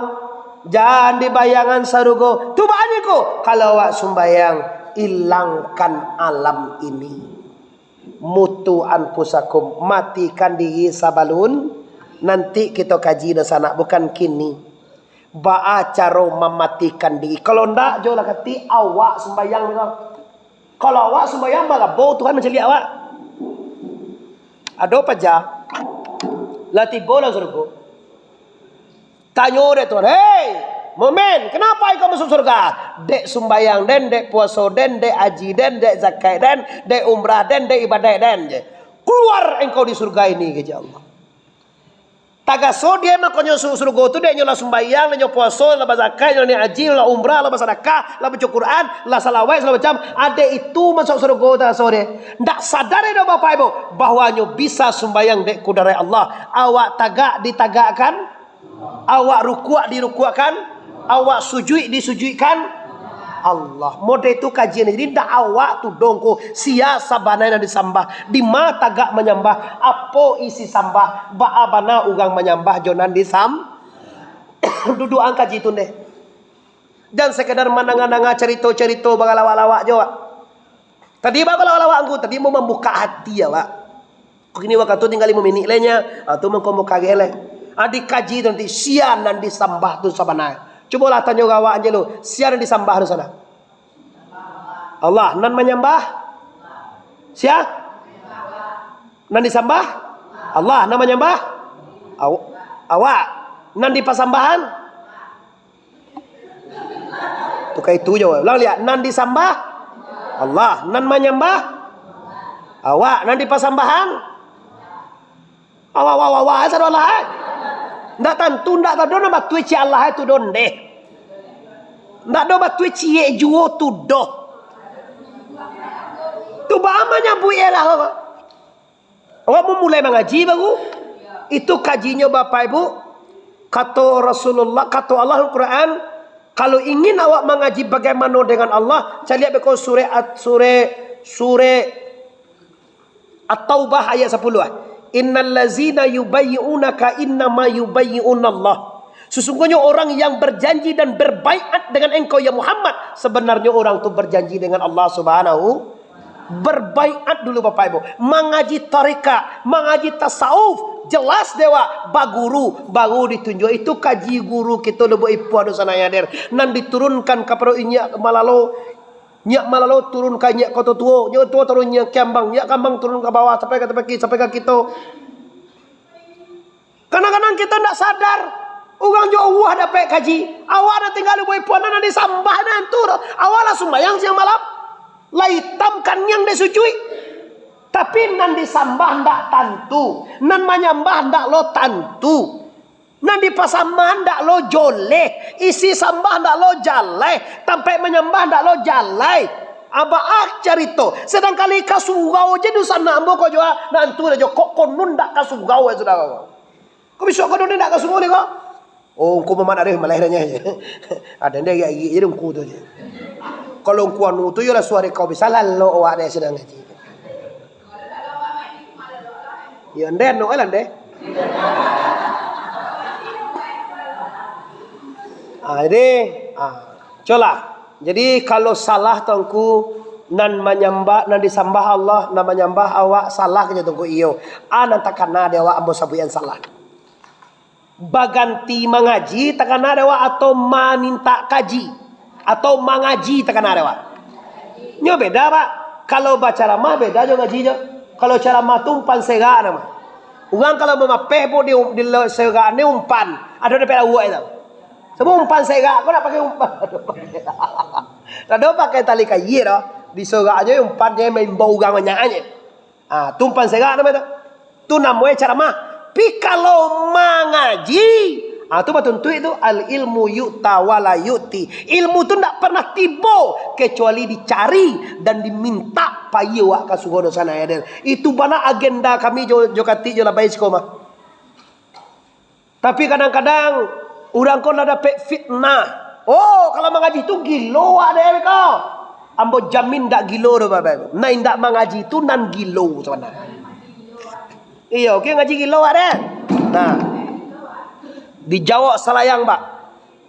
Jan dibayangan sarugo. Tu baa nyo ko. Kalau awak sumbayang, ilangkan alam ini. Mutu anfusakum, matikan diri sabalun nanti kito kaji dunsanak, bukan kini. Baa caro mamatikan diri? Kalau ndak, jo lah kati awak sumbayang ko. Kalau awak sumbayang, barabo Tuhan mancaliak awak. Ado paja, lah tibo dalam sarugo. Tanyo dek Tuhan, "Hei, mukmin, kenapa engkau masuk surga?" "Dek sumbayang den, dek puaso den, dek aji den, dek zakat den, dek umrah den, dek ibadah den," je. "Keluar engkau di surga ini," kecek Allah. Tagaso dia mangkonyo su-, surugo tu, dek nyo lah sumbayang, dek nyo puaso, lah bazakat, lah naiak haji, lah umrah, lah basadakah, lah baco Quran, lah salawat, sagalo macam. Adek itu masuk surugo tagaso dia. Ndak sadar dia, Bapak Ibu, bahwa nyo bisa sumbayang dek kudarat Allah. Awak tagak ditagakkan, awak rukuak dirukuakkan, awak sujuik disujuikkan Allah. Model tu kajian. Jadi, ndak awak tuduah ko, sia sabana nan disambah, di ma tagak manyambah, apo isi sambah, baa bana urang manyambah jo nan disam-, duduakan kaji tu deh. Jan sekadar mandanga-danga carito-carito bagalawak-lawak jo, Wak. Tadi bagalawak-lawak angku, tadi mau mambukak hati awak. Kini wakatu tinggal limo minik lai nyo, ah, tu mangko mukageh lai. Ah, dikaji tu nanti, sia nan disambah tu sabana. Cubolah tanyo awak je lu, sia nan disambah tu sana. Allah. Nan manyambah? Sia? Nan disambah? Allah. Nan manyambah? Aw-, awak. Nan dipasambahan? Tuka itu jo. Ulang liak. Nan disambah? Allah. Nan manyambah? Awak. Nan dipasambahan? Awak, awak, awak, awak, sado Allah, eh. Ndak tantu, ndak tado nan batua cik Allah tu doh ndeh. Ndak do batua ciek juo tu doh. Tu baa manyabuik lah, Bapak. Awak mau mulai mangaji baru. Itu kajinyo, Bapak Ibu. Kato Rasulullah, kato Allah Al-Quran, kalau ingin awak mangaji bagaimana dengan Allah, caliak beko surah At-, surah, surah At-Taubah ayat sapuluh, ah. "Innal ladzina yubayyi'unaka innama yubayyi'unallah." Sesungguhnya orang yang berjanji dan berbaiat dengan engkau, ya Muhammad, sebenarnya orang tu berjanji dengan Allah Subhanahu. Berbaiat dulu, Bapak Ibu. Mangaji tarekat, mangaji tasawuf, jelas dek awak, baguru, baru ditunjuk. Itu kaji guru kito, Lubuak Ipuah, dunsanak yang hadir, nan diturunkan kapado inyiak malalo. Nyiak malalo turun ka inyiak koto tuo, nyiak tuo turun inyiak kambang, inyiak kambang turun ka bawah, sampai ka tapaki, sampai ka kito. Kadang-kadang kito ndak sadar, urang jo Allah dapek kaji, awak nan tingga Lubuak Ipuah nan disambah nan tu, awak lah sumbayang siang malam, lah itam kaniang dek sujuik, tapi nan disambah ndak tantu, nan manyambah ndak lo tantu. Nan dipasambahan ndak lo joleh, isi sambah ndak lo jaleh, tampek manyambah ndak lo jaleh. Abah ah carito, sadangkali ka surau je dunsanak ambo ko jo, ah, nan tu dah jo, kok konon ndak ka surau, eh, sudaro. Kok bisuak konon ndak ka surau ni ko? Oh, ngku mamak arih maleh dah nyo. Ada ndak agak-agak je ngku tu je. Kalau ngku anu tu, yo lah suari kau bisa lalok awak deh sadang ngaji. Yo, ndeh, anu lah, ndeh. Ah, jadi, ah, colah. Jadi, kalau salah tu ngku, nan manyambah, nan disambah Allah, nan manyambah awak, salah kecek tu ngku, iyo. Ah, nan takana dek awak, ambo sabuikan salah. Baganti mangaji takana dek awak atau mamintak kaji? Atau mangaji takana dek awak? Nyo beda, Pak. Kalau bacaramah beda jo ngaji jo. Kalau caramah tu umpan serak namo. Urang kalau mamapeh pun di, di lo-, serak ni umpan. Ado dapek lauak itu. Samo umpan serak, kau nak pakai umpan. Ado pakai tali kayu doh. Disorak aja umpan, dia maimbau urang banyak aja. Ah, tu umpan serak namo tu. Tu namonyo caramah. Tapi kalau mangaji, ah, tu batuntuik tu, al ilmu yu'ta wa la yu'ti. Ilmu tu ndak pernah tibo kecuali dicari dan diminta pai awak ka surau dosa naya den. Itu bana agenda kami jo, jo katik jo labai siko mah. Tapi kadang-kadang urang ko lah dapek fitnah. Oh, kalau mangaji tu gilo awak dek ko. Ambo jamin ndak gilo doh, Bapak. Nan indak mangaji tu nan gilo sabananyo. Iyo, oke, ngaji gilo awak deh. Nah. Dijawab salayang, Pak.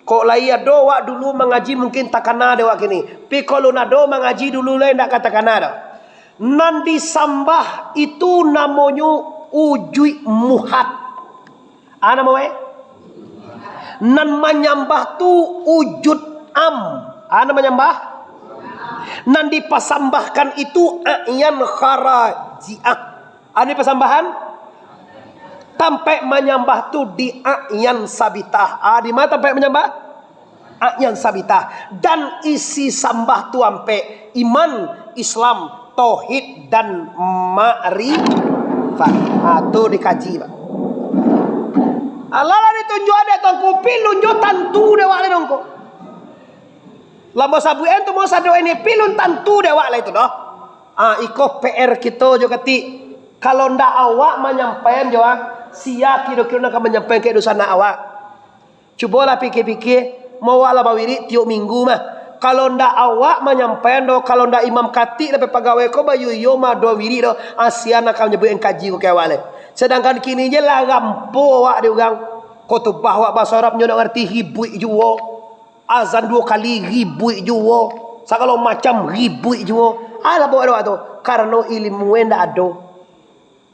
Kok lai ado awak dulu mangaji, mungkin takana dek awak kini. Pi kok alun ado mangaji dulu lai, ndak ka takana doh. Nan disambah itu namonyo ujuik muhat. Ah, namo, eh? Nan manyambah tu wujud am. Ah, nan manyambah? Nan dipasambahkan itu a'yan kharajiah. Ah, dipasambahan? Tampek manyambah tu di a'yan sabitah. Ah, di ma tampek manyambah? A'yan sabitah. Dan isi sambah tu ampek, iman, Islam, tauhid, dan makrifat. Ha, tu dikaji, Pak. Alah lah ditunjuak dek Tuanku, pilun jo tantu dek awak lai dongko. Lah ambo sabuik an tu mau sado ini, pilun tantu dek awak lai tu doh. Ah, iko P R kito jo katik. Kalau ndak awak manyampaian jo, ah, sia kiro-kiro nan ka manyampaian ka dunsanak awak? Cubolah pikia-pikia, mau awak lah bawirik tiok minggu mah. Kalau ndak awak manyampaian doh, kalau ndak imam katik lah pagawai ko bayo iyo mah doh wirik doh, ah, sia nan ka manyabuik kaji ko ka awak lai. Sadangkan kini je lah rampo awak di urang. Khotubah awak baso Arab nyo ndak ngarti, ribuik juo. Azan duo kali, ribuik juo. Sagalo macam, ribuik juo. Alah buek awak tu, karano ilmu e ndak ado.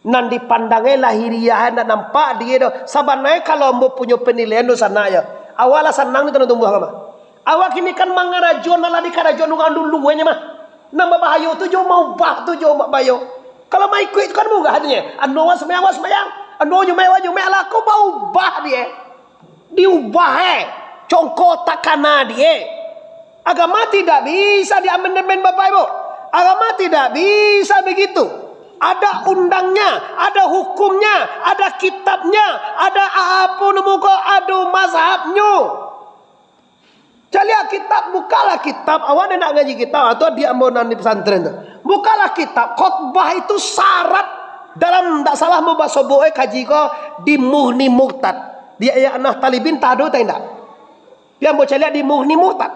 Nan dipandang e lahiriah e ndak nampak di e doh. Sabananyo kalau ambo punyo panilaian dunsanak yo, awak lah sanang di Tanah Tumbuah ko mah. Awak kini kan mangarajoan nan lah dikarajoan urang dulu e nyo mah. Nan babahayo tu jo maubah tu jo bahayo. Kalau maikuik tu kan murah tu nyo. Anu awak sumbayang, awak sumbayang. Anu Jumaik, awak Jumaik, alah ko baubah di e. Diubah e. Congko takana di e. Agama tidak bisa diamandemen, Bapak Ibu. Agama tidak bisa begitu. Ada undangnya, ada hukumnya, ada kitabnya, ada apo namo ko, ado mazhabnyo. Caliak kitab, bukalah kitab. Awak ndak ngaji kitab, atau di ambo nan di pesantren tu. Bukalah kitab, khotbah itu syarat dalam, ndak salah ambo basobok e kaji ko di Mughni Muqtad. Di Ihya Talibin tado, ta indak? Pi ambo caliak di Mughni Muqtad,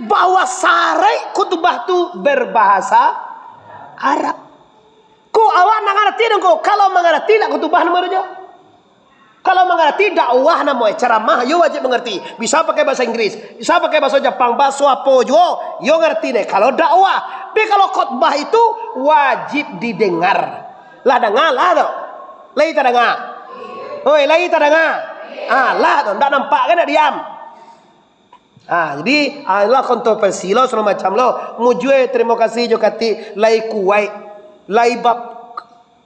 bahwa syarat khutbah tu berbahasa Arab. Ko awak ndak ngarati dong ko? Kalau mangarati, ndak khutbah namo e jo. Kalau mangarati dakwah namo e, ceramah, yo wajib mangarati. Bisa pakai bahaso Inggris, bisa pakai bahaso Japang, bahaso apo juo, yo ngarati ne. Kalau dakwah, tapi kalau khutbah itu wajib didengar. Lah danga lah tu? Lai tadanga? Oi, lai tadanga? Ah, lah tu, ndak nampak kan, ndak diam. Ah, jadi, ah, lah kontroversi lo, sagalo macam lo. Mujue, tarimo kasih jo katik, lai kuaik, lai bab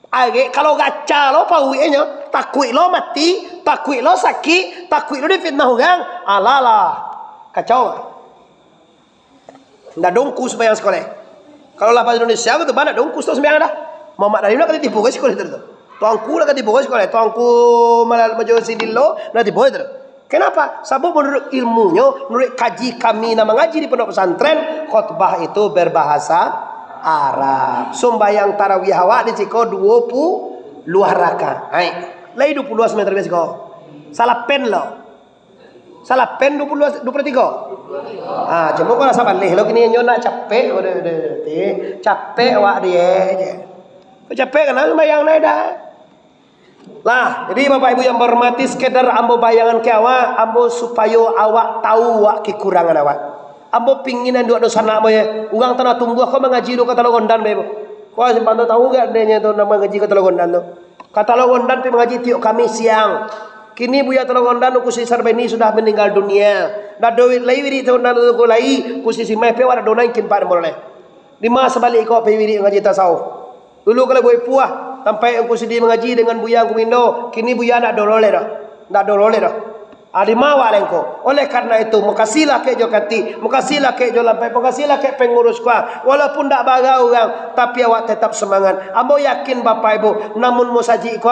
arek, kalau gaca lo pauik e nyo, takuik lo mati, takuik lo sakik, takuik lo difitnah urang. Alah lah. Kacau. Ndak dongku sumbayang sakolah. Kalau lah bahasa Indonesia ko tu, ndak dongku tu sumbayang dah. Muhammad Nadim nak katipu ka sakolah tu. Tuanku nak katipu ka sakolah. Tuanku malah majo sidin lo, nak tipu tu. Kenapa? Sabab menurut ilmunyo, menurut kaji kami nan mangaji di pondok pesantren, khotbah itu berbahasa Arab. Sumbayang tarawih awak di siko duo puluah rakaat. Hai. Lai duo puluah sumbayang tarawih siko. Salapan lo. Salapan duo puluah, duo puluah tigo. Ah, cuma kalau sabaleh lo kini nyo nak capek, udah, udah, udah, capek awak di e je. Kok capek kan sumbayang nai dah. Lah, jadi Bapak Ibu yang bahormati, sekedar ambo bayangan ka awak, ambo supayo awak tahu awak kekurangan awak. Ambo pingin induak dunsanak ambo ye, urang Tanah Tumbuah ko mangaji dulu ka Taluak Gondan, Bapak Ibu. Ko simpang tu tahu gak dek nyo tu nan mangaji ka Taluak Gondan tu? Ka Taluak Gondan pi mangaji tiok Kamih siang. Kini Buya Taluak Gondan Ungku Siti Sarbaini sudah meninggal dunia. Ndak ado lai wirik Taluak Gondan tu ko lai, Ungku Siti Simai pe awak ndak ado nan kin pak nomor lai. Di ma sabalik ko pi wirik mangaji tasawuf? Dulu kalau buek puah, tampek Ungku Siti mangaji dengan Buya Ungku Mindo, kini Buya ndak ado lai doh. Ndak ado lai doh. Ah, di ma awak lai ko? Oleh karena itu, makasihlah kek jo katik, makasihlah kek jo lampai, makasihlah kek pengurus ko. Walaupun ndak bara urang, tapi awak tetap semangat. Ambo yakin Bapak Ibu, namun musajik ko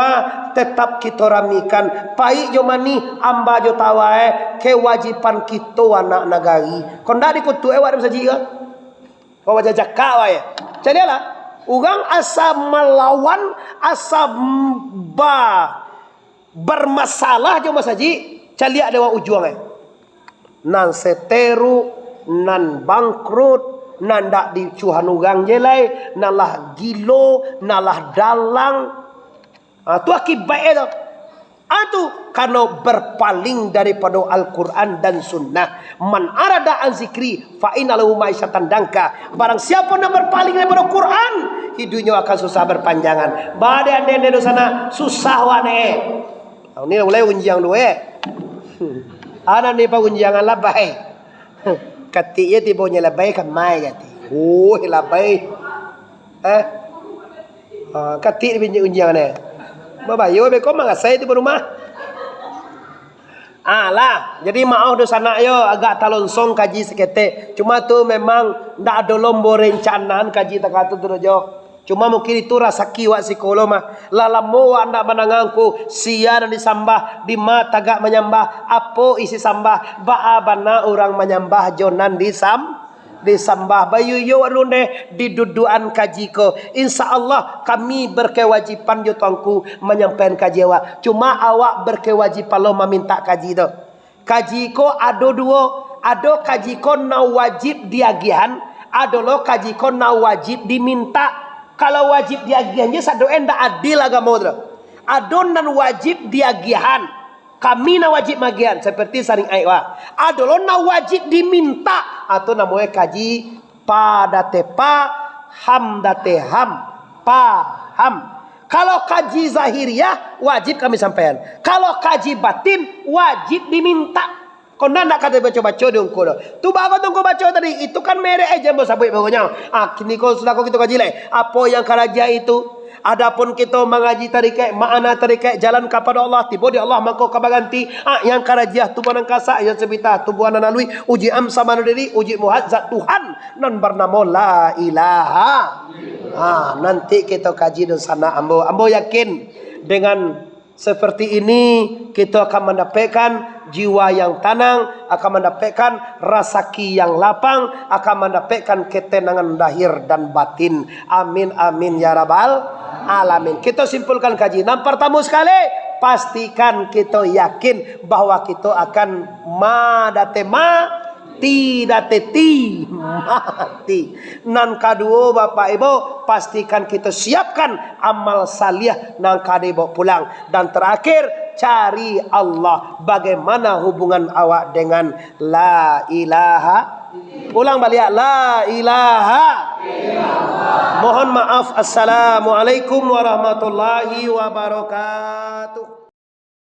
tetap kito ramikan. Paik jo manih, amba jo tawa e, kewajiban kito anak nagari. Kok ndak dikutuk e awak di musajik ko? Kok bajajakak wae. Caliaklah, urang asa malawan, asa ba-, bermasalah jo masajik, caliak dek awak ujuang e. Nan seteruk, nan bangkrut, Nan dak dicuhan urang je lai, nan lah gilo, nan lah dalang. Ha, tu akibatnyo tu. Ha, tu karano berpaling daripado Al-Quran dan Sunnah. "Man arada an zikri, fa inna lahu ma'isyatan dangka." Barang siapo nan berpaling daripado Quran, hiduiknyo akan susah berpanjangan. Badek ande-ande dunsanak, susah awak ne. Ha, ni mulai unjiang tu, eh. Anak ni pa unjiangan labai. Katik je tibonyo labai, kamai katik. Oh, labai. Eh? Ha, katik di pinjik unjiang ne. Babayo beko mangasai tu barumah. Alah, jadi maoh dunsanak yo, agak talonsong kaji saketek. Cuma tu memang ndak ado lombo rencanaan kaji takah tu, tu doh jo. Cuma mungkin itu rasaki wak siko lo mah. Lah lamo wak ndak mandanga ngku, sia nan disambah, dima tagak manyambah, apo isi sambah, baa bana urang manyambah jo nan disam-, disambah. Bayo-iyo wak dulu ndeh di dudukan kaji ko. Insya Allah, kami berkewajiban jo Tuanku manyampaikan kaji awak. Cuma awak berkewajiban lo mamintak kaji tu. Kaji ko ado duo, ado kaji ko nan wajib diagiahan, ado lo kaji ko nan wajib dimintak. Kalau wajib diagiahan je sadoe ndak adil agamo tu. Ado nan wajib diagiahan, kami nan wajib maagiahan, seperti saring aik wa. Ado lo nan wajib dimintak, atau namonyo kaji pa date pa, ham date ham, paham. Kalau kaji zahiriah, wajib kami sampaian. Kalau kaji batin, wajib dimintak. Kok ndak, ndak ka dibaco-baco di ungku tu. Tu baru tu ungku baco tadi. Itu kan merek aja ambo sabuik barunya. Ah, kini ko sudah ko kito kaji lai. Apo yang karaja itu? Adapun kito mangaji tarikaik, makna tarikaik, jalan kapado Allah, tibo di Allah mangko ka baganti. Ah, yang karaja tubuah nan kasak, yang sabitah tubuah nan aluih, uji am samano diri, uji muhat zat Tuhan nan barnamo La Ilaha. Ah, nanti kito kaji dunsanak ambo. Ambo yakin dengan seperti ini, kito akan mandapekkan jiwa yang tanang, akan mandapekkan rasaki yang lapang, akan mandapekkan ketenangan lahir dan batin. Amin, amin, ya rabbal alamin. Kito simpulkan kaji. Nan partamo sakali, pastikan kito yakin bahwa kito akan ma date ma ti date ti, mati. Nan kaduo, Bapak Ibu, pastikan kito siapkan amal salih nan ka dibaok pulang. Dan terakhir, cari Allah. Bagaimana hubungan awak dengan La Ilaha? Ulang baliak, La Ilaha. Mohon maaf. Assalamualaikum warahmatullahi wabarakatuh.